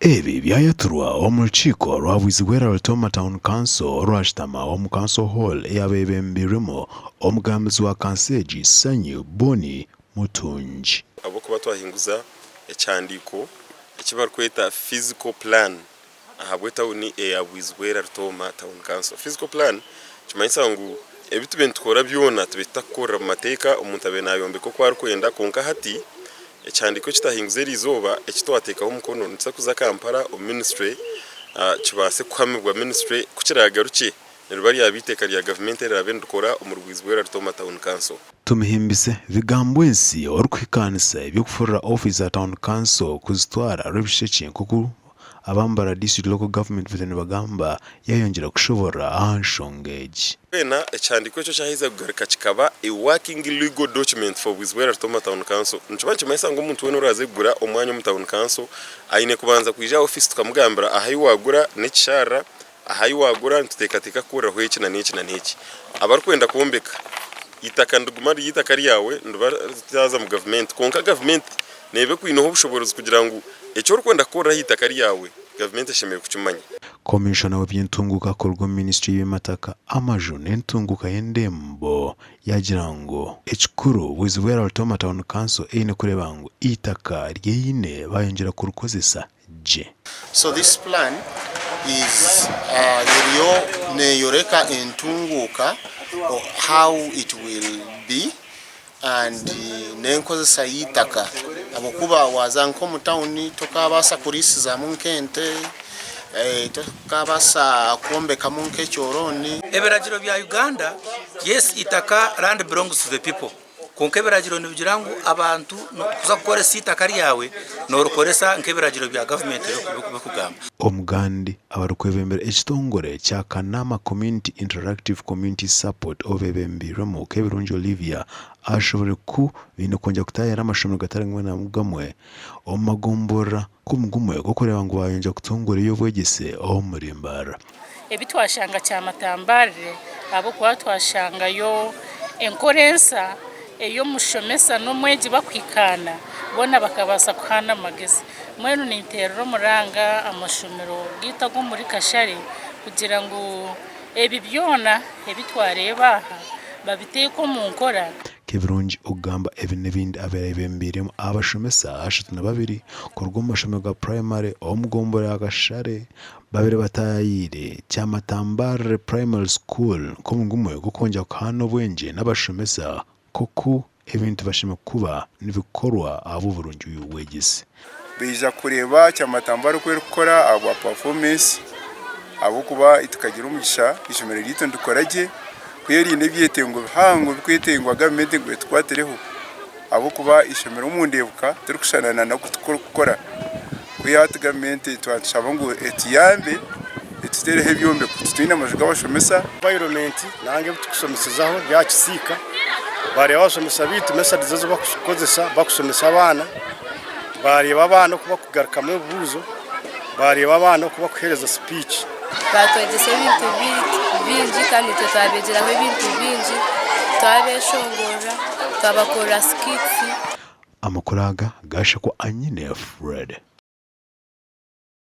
Ebi byayaturwa omu rukiiko rwa Bwizibwera Rutooma Town Council orwashutama omu Council Hall eyabebembirwemu omugambizi wa kanso egi Sanyu Bonny Mutungi. Ahabw'okuba twahinguza ekihandiiko eki barikweta physical plan ahabw'etawuni eya Bwizibwera Rutooma Town Council. Physical plan nikimanyisa ngu ebi tubaire nitukora byona tubaire tutakukorera omu mateeka, omuntu abaire nayombeka oku arikwenda kwonka hati ekihandiiko eki twahinguza eriizooba eki twateekaho omukono nikiza kuza Kampala omu minisitule kibaase kuhamibwa minisitule ku kiraagarukye niriba ryaba eiteeka rya gavumenti eriraabe nirikora omuri Bwizibwera Rutooma Town Council. Tumuhimbise Bigambwensi orikuhikaanisa eby'okufurura ofiisi za Town Council kuzitwara Rwebishekye nk'oku aba Mbarara District Local Government babaire nibagamba yayongyera kushoborora aha nshonga egi. Weena ekihandiiko ekyo kyaheza kugaruka kikaba a working legal document for Bwizibwera Rutooma Town Council. Nikiba nikimanyisa ngu omuntu weena oraaze kugura omwanya omu Town Council aine kubanza kwija aha ofiisi tukamugambira ahu waagura n'ekisharara, ahu waagura nituteekateeka kukoreraho eki na n'eki na n'eki. Abarikwenda kwombeka, eitaka niriguma riri eitaka ryawe niriba ritaaza mu gavumenti kwonka gavumenti neeba ekwineho obushoboorozi kugira ngu eki orikwenda kukorera aha itaka ryawe gavumenti eshemereire kukimanya. Komishona w'eby'entunguuka kuruga omu minisitule y'eby'amataka, amaju n'entunguuka y'endembo yaagira ngu ekikuru Bwizibwera Rutooma Town Council eine kureeba ngu eitaka ryeine bayongyera kurikozesa gye. So this plan is eriyo neyoreka entunguuka how it will be and n'enkozesa y'eitaka ahabw'okuba waaza nk'omu tawuni tokaabaasa kuriisizamu nk'ente, tokaabaasa kwombekamu nk'ekyorooni. Ebiragiro bya Uganda, yes itaka land belongs to the people kwonka ebiragiro nibigira ngu abantu kuza kukoresa itaka ryawe norikoresa nk'ebiragiro bya gavumenti birikugamba. Omugandi abarikwebembera ekitongore kya Kanama Community Interactive Community Support obebembeirwemu Kebirungi Olivia ashoboreire ku baine kwongyera kutaayayira amashomero gatari gamwe na gamwe omu magomborora nk'omugumwe gw'okureeba ngu bayongyera kutunguura eby'obwegyese omuri Mbarara. Ebi twashanga Kyamatambarire ahabw'okuba twashangayo enkora ensa ei omushomesa n'omwegi bakuhikaana boona bakabaasa kuhaana amagezi. Mbwenu ninteerera omuranga amashomero gaitu ag'omuri Kashare kugira ngu ebi byona ebi twareeba aha babiteeke omu nkora. Kebirungi okugamba ebi n'ebindi abaayebembeiremu abashomesa 32 kuruga omu mashomero ga purayimare omu gombolola ya Kashare Babire bataayayiire Kyamatambarire Primary School nk'omugumwe gw'okwongyera kuhaana obwengye n'abashomesa nk'oku ebintu bashemereire kuba nibikorwa ahabw'oburungi bw'obwegyese. Baija kureeba Kyamatambarire oku erikukora ahabwa performance ahabw'okuba tukagira omugisha eishomero ryaitu nirikora gye kwerinda ebyetengo bihango ebirikwetengwa gavumenti ngu etukwatireho ahabw'okuba eishomero omu ndeebuka tirikushushana n'oku turikukora. Kwiha hati gavumenti twagishaba ngu etuyambe etuteereho ebyombeko titwine amaju g'abashomesa. Environment nanga ebi tukushomesezaho byakisiika bareeba abashomesa baitu methods ezi bakukozesa bakushomesa abaana, bareeba abaana oku bakugarukamu ebibuuzo, bareeba abaana oku bakuheereza speech. Baatwegyesa ebintu bingi kandi naitwe twabeegyeraho ebintu bingi, twabeshongorera, twabakorera skits. Amakuru aga gaashakwa Anyine Fred.